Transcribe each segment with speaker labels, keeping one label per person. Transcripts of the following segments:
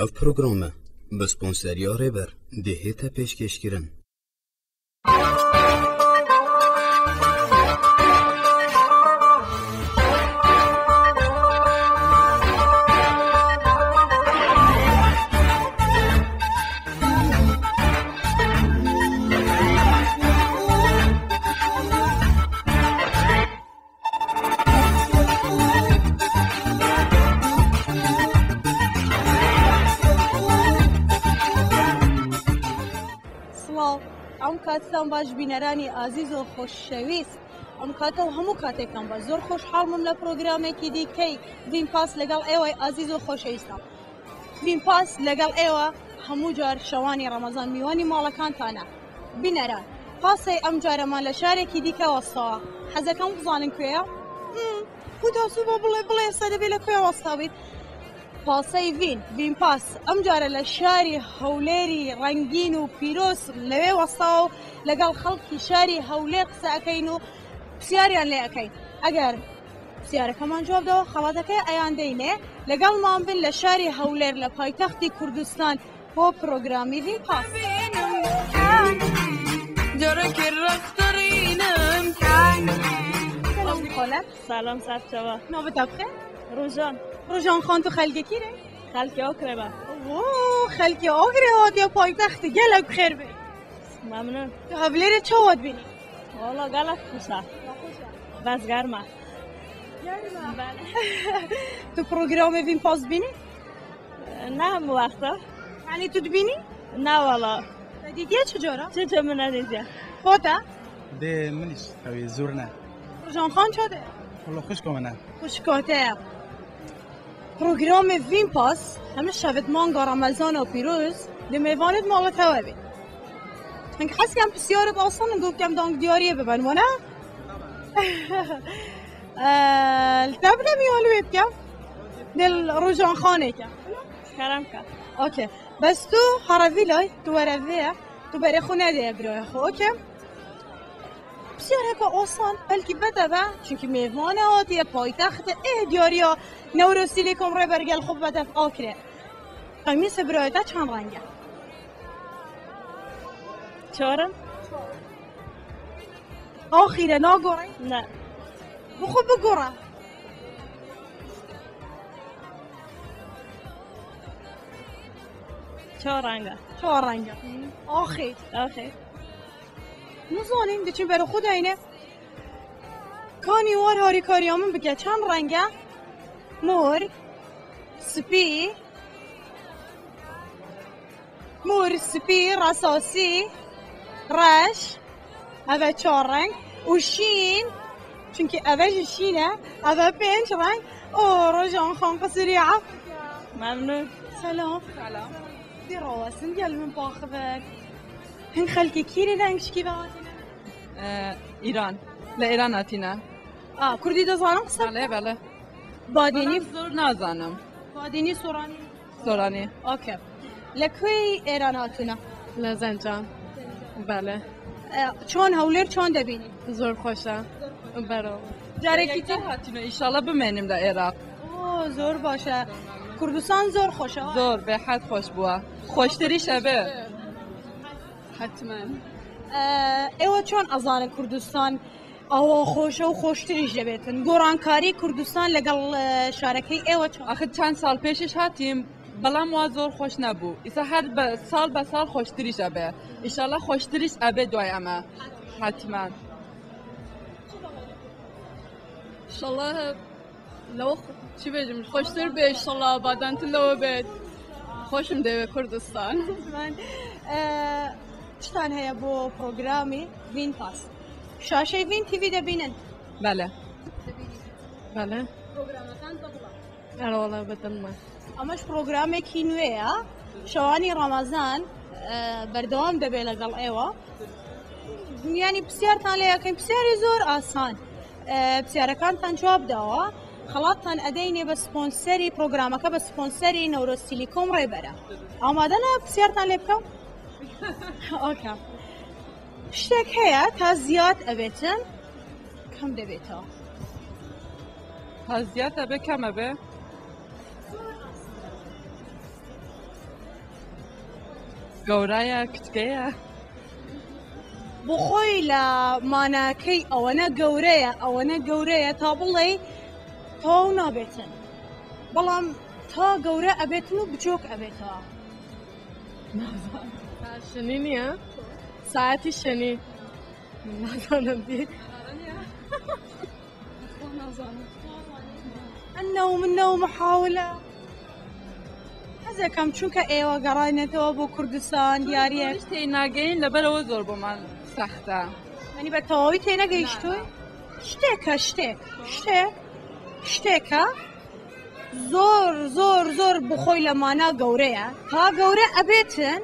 Speaker 1: Ev programe bi sponseriya Rêber dihête pêşkêşkirin.
Speaker 2: سڵاو ئەم کاتتان باش بینەرانی ئازیز و خۆشەویست ئەم کاتە و هەموو کاتێکتان باش زۆر خۆشحاڵمم لە پرۆگرامێکی دیکەی ڤین پاس لەگەڵ ئێوەی ئازیز و خۆشەویستم ڤین پاس لەگەڵ ئێوە هەموو جار شەوانی ڕەمەزان میوانی ماڵەکانتانە بینەران پاسەی ئەم جارەمان لە شارێکی دیکە وەستاوە حەزەکەم بزانن کوێیە هودا سوو بۆ بڵێ بڵێ ئێستا دەبێ لە کوێ وەستاویت پاسەی ڤین ڤین پاس ئەم جارە لە شاری هەولێری ڕەنگین و پیرۆز لەوێ وەستاوە و لەگەڵ خەڵکی شاری هەولێر قسە ئەکەین و پرسیاریان لێ ئەکەین ئەگەر پرسیارەکەمان جواب دەوە خەڵاتەکەی ئەیان دەینێ لەگەڵمان بن لە شاری هەولێر لە پایتەختی کوردستان بۆ پرۆگرامی ڤین پاس.
Speaker 3: سلام سەرچاوە
Speaker 2: ناوت بخێر؟
Speaker 3: ڕۆژان.
Speaker 2: ڕۆژان خان تو خەلکی کیرێ؟
Speaker 3: خەلکی ئاکرێ بە.
Speaker 2: ئۆ خەلکی ئاکرێ هاتیە پایتەخت گەلەک بخێر بێ.
Speaker 3: ممنون.
Speaker 2: تو هەولێرێ چاوات بینی؟
Speaker 3: والا گەلەک خوشە. بەس گەرمە.
Speaker 2: تو پرۆگرامی ڤین پاس بینی؟
Speaker 3: نه هەموو وەختە.
Speaker 2: یعنی تو دبینی؟
Speaker 3: نه والا.
Speaker 2: دیدیە چ جۆرە؟
Speaker 3: چ جۆ من نەدیدیە.
Speaker 2: خۆتە؟
Speaker 4: دێ منیش ئەوێ زۆر نە.
Speaker 2: ڕۆژان خان چۆ دێ؟
Speaker 4: وەڵا خوشکە منە.
Speaker 2: خوشکاتەیە. پرۆگرامی ڤین پاس هەموو شەڤت مانگا ڕەمەزان و پیرۆز لە مێوانت ماڵەتەوە بێ. هەنگ حەزکەم پرسیارت ئاسانن گو بکەم دانگ دیاریە ببەن وەنە؟ تبلە میوان لوێ بکەم دل ڕۆژان خانێکە.
Speaker 3: کەرەم کە.
Speaker 2: ئۆکێ بەس تو هەڕەڤی لای تو وەرەڤەیە تو بەرێ خۆ نەدەیە برای خۆ ئۆکێ پرسیارێکە ئاسان بەلکی بەدەبە چونکی مێوانە هاتیە پایتەخت ئێ دیاریە نەورۆز تیلێکۆم ڕێبەرگەل خۆ بەدەف ئاکرێ قەمیسە برایەتە چەند ڕەنگە؟
Speaker 3: چۆرم؟
Speaker 2: ئاخیرە ناگۆڕی؟
Speaker 3: نە.
Speaker 2: بخۆ بگۆڕە.
Speaker 3: چۆر ڕەنگە.
Speaker 2: چۆر ڕەنگە. ئاخی.
Speaker 3: ئاخی.
Speaker 2: نزانیم دەچین بەرە خۆ داینێ. کانی وار هاریکارییا من بکە چەند ڕەنگە؟ مۆر، سپی، مۆر، سپی، ڕەساسی، ڕەش، ئەڤە چوار ڕەنگ و شین چونکی ئەڤە ژ شینە ئەڤە پێنج ڕەنگ. ئۆ ڕۆژان خان قسری عەف.
Speaker 3: ممنون.
Speaker 2: سلام.
Speaker 3: سلام.
Speaker 2: دی ڕاوەسن گەل من پاخبن. هن خەلکی کیری دەنگ شکی بەهاتینە؟
Speaker 5: ئیران. لە ئێران هاتینە.
Speaker 2: ئا کوردی دەزانم قسە؟
Speaker 5: بەڵێ بەڵێ.
Speaker 2: بادینی؟
Speaker 5: زۆر نازانم.
Speaker 2: بادینی سۆرانی؟
Speaker 5: سۆرانی.
Speaker 2: ئۆکێ. لە کوێی ئێران هاتوونە؟
Speaker 6: لە زەنجان. بەڵێ.
Speaker 2: چۆن هەولێر چۆن دەبینی؟
Speaker 6: زۆر خۆشە. بەرەو.
Speaker 2: جارێکی تر
Speaker 5: هاتینە ئیشاڵە بمێنیم لە عێراق.
Speaker 2: ئۆ زۆر باشە. کوردستان زۆر خۆشە.
Speaker 5: زۆر بێحەد خۆش بووە. خۆشتریش ئەبێ.
Speaker 6: حتما.
Speaker 2: ئێوە چۆن ئەزانن کوردستان ئەوە خۆشە و خۆشتریش دەبێتن؟ گۆڕانکاری کوردستان لەگەڵ شارەکەی ئێوە چۆن؟
Speaker 5: ئاخر چەند ساڵ پێشیش هاتیم بەڵام وا زۆر خۆش نەبوو. ئیسا هەر بە ساڵ بە ساڵ خۆشتریش ئەبێ. ئیشاڵڵا خۆشتریش ئەبێ دوای ئەمە. حتما.
Speaker 6: ئیشاڵڵا لەوە چی بێژم خۆشتر بێ ئیشاڵڵا بادانتر لەوە بێت. خۆشم دەوێت کوردستان.
Speaker 2: چتان هەیە بۆ پرۆگرامی ڤین پاس؟ شاشەی ڤین تیڤی دەبینن؟
Speaker 5: بەڵێ.
Speaker 6: بەڵێ.
Speaker 2: پرۆگرامەکان بەدڵە؟
Speaker 6: ئەرەوەڵا بەدڵمە.
Speaker 2: ئەمەش پرۆگرامێکی نوێیە شەوانی ڕەمەزان بەردەوام دەبێت لەگەڵ ئێوە. ینی پرسیارتان لێ یەکەین پرسیاری زۆر ئاسان. پرسیارەکانتان جواب داوە خەڵاتتان ئەدەینێ بە سپۆنسەری پرۆگرامەکە بە سپۆنسەری نەورۆز تیلیکۆم ڕێبەرە. ئامادەنە پرسیارتان لێ بکەم؟ ئۆکە. شتێک هەیە تا زیاد ئەبێتن کەم دەبێتەوە.
Speaker 5: تا زیاد ئەبێ کەم ئەبێ؟ گەورەیە کچکەیە.
Speaker 2: بۆ خۆی لە ماناکەی ئەوەنە گەورەیە ئەوەنە گەورەیە تا بڵێی تەواو نابێتن، بەڵام تا گەورە ئەبێتن و بچۆک ئەبێتەوە.
Speaker 6: شنی نییە؟ ساعەتی شنی نازانم دی.
Speaker 2: ئەنە و منە و محاولە حەزەکەم چونکە ئێوە گەڕاینێتەوە بۆ کوردستان دیارە
Speaker 5: تێ ناگەین لەبەرەوە زۆر بۆمان سەختە.
Speaker 2: منی بە تەواوی تێ نەگەیشتووی؟ شتێکە شتێک شتێک شتێکە زۆر زۆر زۆر بخۆی لە مانا گەورەیە تا گەورە ئەبێتن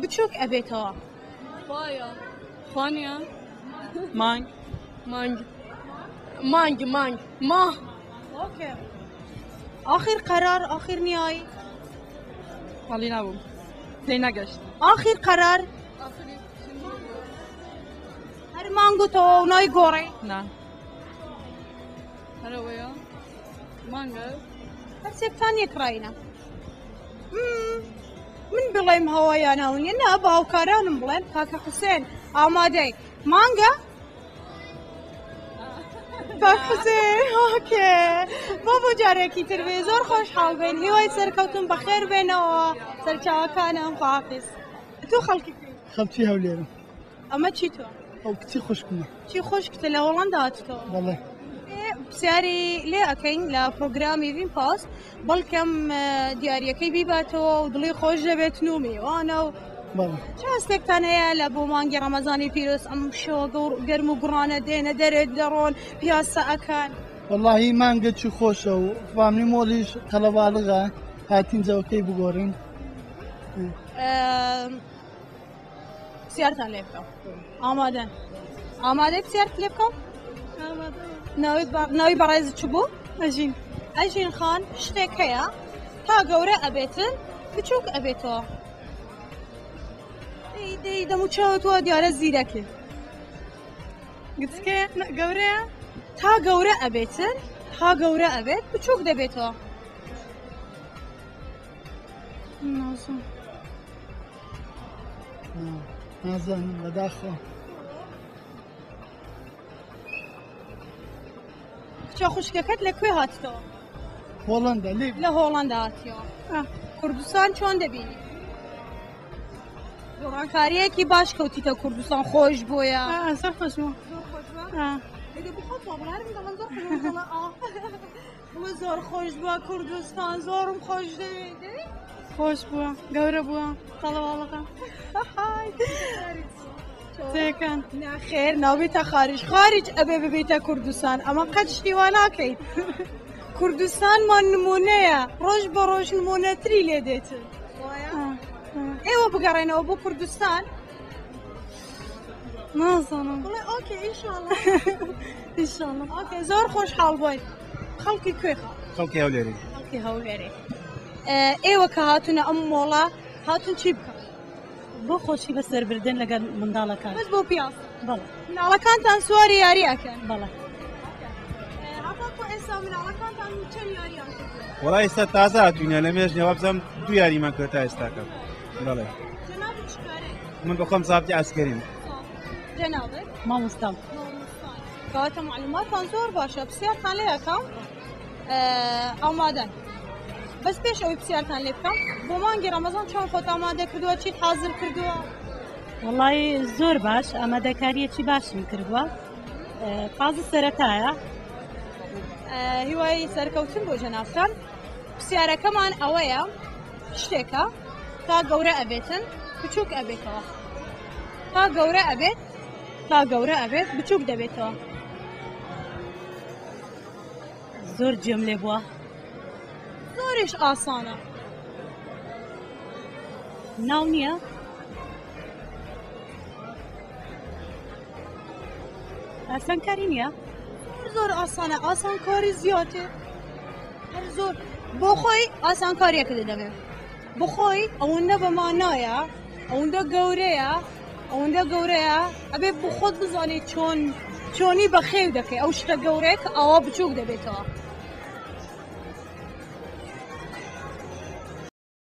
Speaker 2: بچووک ئەبێتەوە.
Speaker 6: خوانیە
Speaker 5: مانگ
Speaker 6: مانگ مانگ مانگ ما.
Speaker 2: ئۆکێ ئاخر قەرار ئاخر نیای
Speaker 5: حاڵی نابووم تێ نەگەشت.
Speaker 2: ئاخر قەرار هەر مانگ و تەواو نای گۆڕێ.
Speaker 5: نا
Speaker 6: هەرەوەیە مانگە.
Speaker 2: هەرسێکتان یەکڕینە. من بڵێم هەوایانەوە نیە نا بە هاوکارانم بڵێن. کاکە حوسێن ئامادەی مانگە؟ کاک حوسێن ئۆکێ بۆ بۆ جارێکی تر بێ. زۆر خۆشحاڵ بین، هیوای سەرکەوتن، بەخێر بێنەوە سەرچاوەکانم. خواحافظ. تۆ خەڵکی کوێی؟
Speaker 7: خەڵکی هەولێرم.
Speaker 2: ئەمە چی تۆ؟
Speaker 7: ئەو کچی خوشکمە.
Speaker 2: چی خوشکتە لە هۆڵەندا هاتتەوە؟
Speaker 7: بەڵێ.
Speaker 2: پرسیاری لێ ئەکەین لە پرۆگرامی ڤین پاس، بەڵکەم دیارەکەی بیباتەوە و دڵی خۆش دەبێتن و میوانە و
Speaker 7: بەڵێ.
Speaker 2: چه هەستێکتان هەیە لە بۆ مانگی ڕەمەزانی پیرۆز؟ ئەم شەوە گەرم و گوڕانە دێنە دەرێت دەڕۆن پیاسە ئەکەن.
Speaker 7: وەڵاهی مانگەکی خۆشە و فاملی مۆڵیش قەلەباڵغە، هاتین جەوەکەی بگۆڕین.
Speaker 2: پرسیارتان لێ بکەم، ئامادەن؟ ئامادەی پرسیارت لێ بکەم؟ ناوی بەڕێز چ بوو؟
Speaker 6: ئەژین.
Speaker 2: ئەژین خان، شتێک هەیە تا گەورە ئەبێتن بچووک ئەبێتەوە. دەی دەموچاوت وا دیارە زیرەکێ.
Speaker 6: گچکەیە گەورەیە؟
Speaker 2: تا گەورە ئەبێتن تا گەورە ئەبێت بچووک دەبێتەوە.
Speaker 7: نازانم بەداخەوە.
Speaker 2: کچە خوشکەکەت لە کوێ هاتتەوە؟
Speaker 7: هۆڵندا. لێ
Speaker 2: لە هۆڵندا هاتیەوە. کوردستان چۆن دەبینی؟ گۆڕانکاریەکی باش کەوتیتە کوردستان، خۆش بۆیە؟
Speaker 6: زۆر خۆش بوو.
Speaker 2: زۆر خۆش بووە کوردستان، زۆرم خۆش دەوێت.
Speaker 6: خۆش بووە، گەورە بووە، قەڵەواڵەکە. تێکەن.
Speaker 2: ناخێر ناوبێتە خارج، خارج ئەبێ ببێتە کوردستان. ئەمە قەت شتی وا ناکەیت. کوردستانمان نمونەیە، ڕۆژ بە ڕۆژ نمونەتری لێ دێتن. ئێوە بگەڕێنەوە بۆ کوردستان؟
Speaker 6: نازانم.
Speaker 2: بڵێ ئۆکێ ئینشاڵڵا.
Speaker 6: ئینشاڵڵا.
Speaker 2: ئۆکێ زۆر خۆشحاڵ بووین. خەڵکی کوێ؟
Speaker 4: خەڵکی هەولێری.
Speaker 2: خەڵکی هەولێری. ئێوە کە هاتوونە ئەم مۆڵە هاتون چی بکەن؟
Speaker 3: بۆ خۆشی بەسەربردن لەگەڵ منداڵەکان.
Speaker 2: بەس بۆ پیاس؟
Speaker 3: بەڵێ.
Speaker 2: مناڵەکانتان سواری یاری ئەکەن؟
Speaker 3: بەڵێ.
Speaker 2: هەتاکو ئێستا مناڵەکانتان چەند یاریان کردووە؟
Speaker 4: وەڵا ئێستا تازە هاتوینە لە مێژنێ وابزانم دوو یاریمان کرد تا ئێستاکە. بەڵێ.
Speaker 2: جەنابت چ کارەی؟
Speaker 4: من بەخۆم زابتی عەسکەریم.
Speaker 2: جەنابت؟
Speaker 3: مامۆستام.
Speaker 2: کەواتە معلوماتان زۆر باشە. پرسیارتان لێ ئەکەم، ئامادەن؟ بەس پێش ئەوەی پرسیارتان لێ بکەم، بۆ مانگی ڕەمەزان چۆن خۆت ئامادە کردووە؟ چیت حاضر کردووە؟
Speaker 3: وەڵای زۆر باش، ئامادەکاریەکی باشم کردووە. تازە سەرەتایە.
Speaker 2: هیوای سەرکەوتن بۆ جەنابتان. پرسیارەکەمان ئەوەیە شتێکە تا گەورە ئەبێتن بچووک ئەبێتەوە. تا گەورە ئەبێت تا گەورە ئەبێت بچووک دەبێتەوە.
Speaker 3: زۆر گوێم لێ بووە.
Speaker 2: زۆریش ئاسانە.
Speaker 3: ناو نییە؟ ئاسانکاری نییە؟
Speaker 2: زۆر ئاسانە، ئاسانکاری زیاتر. هەر زۆر بۆ خۆی ئاسانکاریەکە دەدەمێ. بۆ خۆی ئەوەندە بە مانایە، ئەوەندە گەورەیە، ئەوەندە گەورەیە ئەبێ بۆ خۆت بزانیت چۆن چۆنی بەخێو دەکەی ئەو شتە گەورەیە کە ئاوا بچووک دەبێتەوە.